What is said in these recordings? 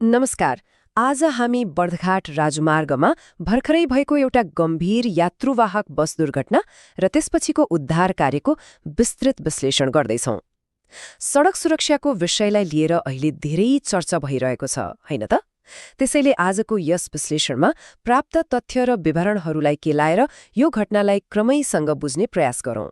नमस्कार। आज हामी बर्दघाट राजमार्गमा भर्खरै भएको एउटा गम्भीर यात्रुवाहक बस दुर्घटना र त्यसपछिको उद्धार कार्यको विस्तृत विश्लेषण गर्दैछौं। सडक सुरक्षाको विषयलाई लिएर अहिले धेरै चर्चा भइरहेको छ, होइन त? त्यसैले आजको यस विश्लेषणमा प्राप्त तथ्य र विवरणहरूलाई केलाएर यो घटनालाई क्रमैसँग बुझ्ने प्रयास गरौं।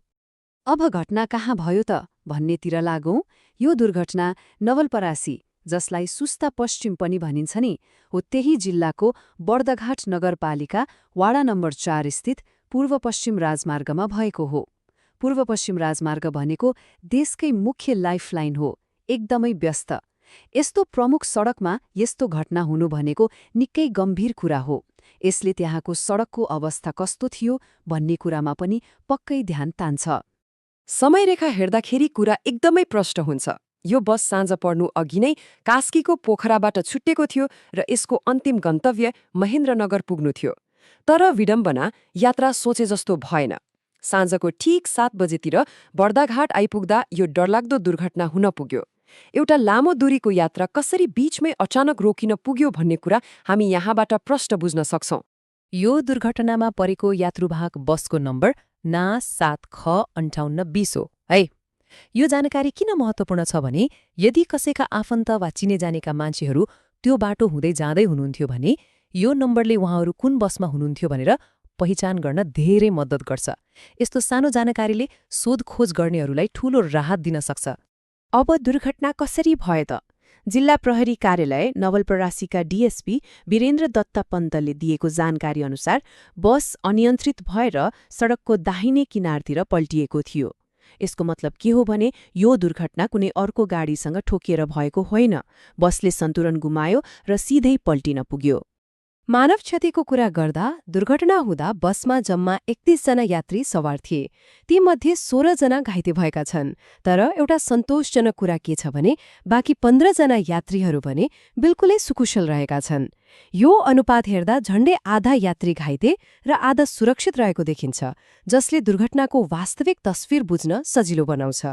अब घटना कहाँ भयो त भन्नेतिर लागौं। यो दुर्घटना नवलपरासी, जसलाई सुस्ता पश्चिम पनि भनिन्छ नि, हो त्यही जिल्लाको बर्दघाट नगरपालिका वाडा नम्बर 4 स्थित पूर्व पश्चिम राजमार्गमा भएको हो। पूर्व पश्चिम राजमार्ग भनेको देशकै मुख्य लाइफलाइन हो, एकदमै व्यस्त। यस्तो प्रमुख सडकमा यस्तो घटना हुनु भनेको निकै गम्भीर कुरा हो। यसले त्यहाँको सडकको अवस्था कस्तो थियो भन्ने कुरामा पनि पक्कै ध्यान तान्छ। समयरेखा हेर्दाखेरि कुरा एकदमै प्रष्ट हुन्छ। यो बस साँझ पर्नु अघि नै कास्कीको पोखराबाट छुट्टेको थियो र यसको अन्तिम गन्तव्य महेन्द्रनगर पुग्नु थियो। तर विडम्बना, यात्रा सोचे जस्तो भएन। साँझको ठिक 7 बजेतिर बर्दाघाट आइपुग्दा यो डरलाग्दो दुर्घटना हुन पुग्यो। एउटा लामो दूरीको यात्रा कसरी बीचमै अचानक रोकिन पुग्यो भन्ने कुरा हामी यहाँबाट प्रष्ट बुझ्न सक्छौं। यो दुर्घटनामा परेको यात्रुवाहक बसको नम्बर ना 7ख5820 हो है। यो जानकारी किन महत्त्वपूर्ण छ भने यदि कसैका आफन्त वा चिने जानेका मान्छेहरू त्यो बाटो हुँदै जाँदै हुनुहुन्थ्यो भने यो नम्बरले उहाँहरू कुन बसमा हुनुहुन्थ्यो भनेर पहिचान गर्न धेरै मद्दत गर्छ। यस्तो सानो जानकारीले सोधखोज गर्नेहरूलाई ठूलो राहत दिन सक्छ। अब दुर्घटना कसरी भयो त? जिल्ला प्रहरी कार्यालय नवलपरासीका डीएसपी वीरेन्द्र दत्त पन्तले दिएको जानकारी अनुसार बस अनियन्त्रित भएर सडकको दाहिने किनारतिर पल्टिएको थियो। यसको मतलब के हो भने यो दुर्घटना कुनै अर्को गाडीसँग ठोकिएर भएको होइन। बसले सन्तुलन गुमायो र सिधै पल्टिन पुग्यो। मानव क्षतिको कुरा गर्दा दुर्घटना हुँदा बसमा जम्मा 31 जना यात्री सवार थिए। तीमध्ये 16 जना घाइते भएका छन्। तर एउटा सन्तोषजनक कुरा के छ भने बाँकी 15 जना यात्रीहरू भने बिल्कुलै सुकुशल रहेका छन्। यो अनुपात हेर्दा झण्डै आधा यात्री घाइते र आधा सुरक्षित रहेको देखिन्छ, जसले दुर्घटनाको वास्तविक तस्विर बुझ्न सजिलो बनाउँछ।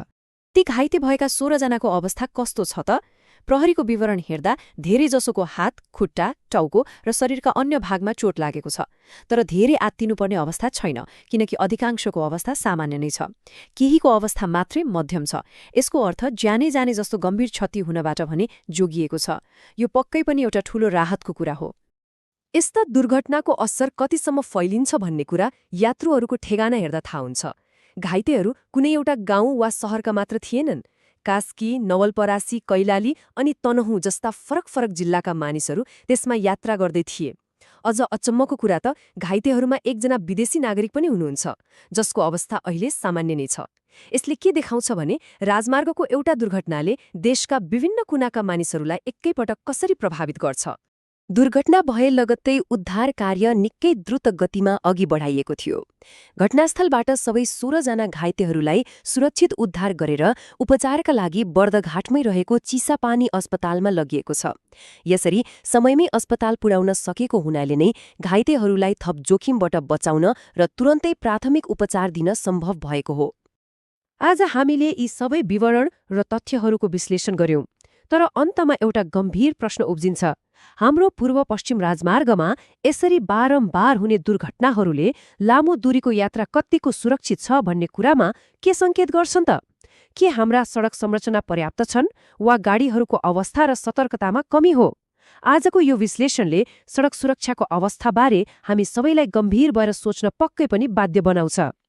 ती घाइते भएका 16 जनाको अवस्था कस्तो छ त? प्रहरीको विवरण हेर्दा धेरैजसोको हात, खुट्टा, टाउको र शरीरका अन्य भागमा चोट लागेको छ। तर धेरै आत्तिनुपर्ने अवस्था छैन, किनकि अधिकांशको अवस्था सामान्य नै छ। केहीको अवस्था मात्रै मध्यम छ। यसको अर्थ ज्यानै जाने जस्तो गम्भीर क्षति हुनबाट भने जोगिएको छ। यो पक्कै पनि एउटा ठूलो राहतको कुरा हो। यस्ता दुर्घटनाको असर कतिसम्म फैलिन्छ भन्ने कुरा यात्रुहरूको ठेगाना हेर्दा थाहा हुन्छ। घाइतेहरू कुनै एउटा गाउँ वा शहरका मात्र थिएनन्। कास्की, नवलपरासी, कैलाली अनि तनहुँ जस्ता फरक फरक जिल्लाका मानिसहरू त्यसमा यात्रा गर्दै थिए। अझ अचम्मको कुरा त घाइतेहरूमा एकजना विदेशी नागरिक पनि हुनुहुन्छ, जसको अवस्था अहिले सामान्य नै छ। यसले के देखाउँछ भने राजमार्गको एउटा दुर्घटनाले देशका विभिन्न कुनाका मानिसहरूलाई एकैपटक कसरी प्रभावित गर्छ। दुर्घटना भए लगत्तै उद्धार कार्य निकै द्रुत गतिमा अघि बढाइएको थियो। घटनास्थलबाट सबै 16 जना घाइतेहरूलाई सुरक्षित उद्धार गरेर उपचारका लागि बर्दघाटमै रहेको चिसापानी अस्पतालमा लगिएको छ। यसरी समयमै अस्पताल पुर्याउन सकेको हुनाले नै घाइतेहरूलाई थप जोखिमबाट बचाउन र तुरन्तै प्राथमिक उपचार दिन सम्भव भएको हो। आज हामीले यी सबै विवरण र तथ्यहरूको विश्लेषण गर्यौं, तर अन्तमा एउटा गम्भीर प्रश्न उब्जिन्छ। हाम्रो पूर्व पश्चिम राजमार्गमा यसरी बारम्बार हुने दुर्घटनाहरूले लामो दूरीको यात्रा कतिको सुरक्षित छ भन्ने कुरामा के सङ्केत गर्छन् त? के हाम्रा सडक संरचना पर्याप्त छन् वा गाडीहरूको अवस्था र सतर्कतामा कमी हो? आजको यो विश्लेषणले सडक सुरक्षाको अवस्थाबारे हामी सबैलाई गम्भीर भएर सोच्न पक्कै पनि बाध्य बनाउँछ।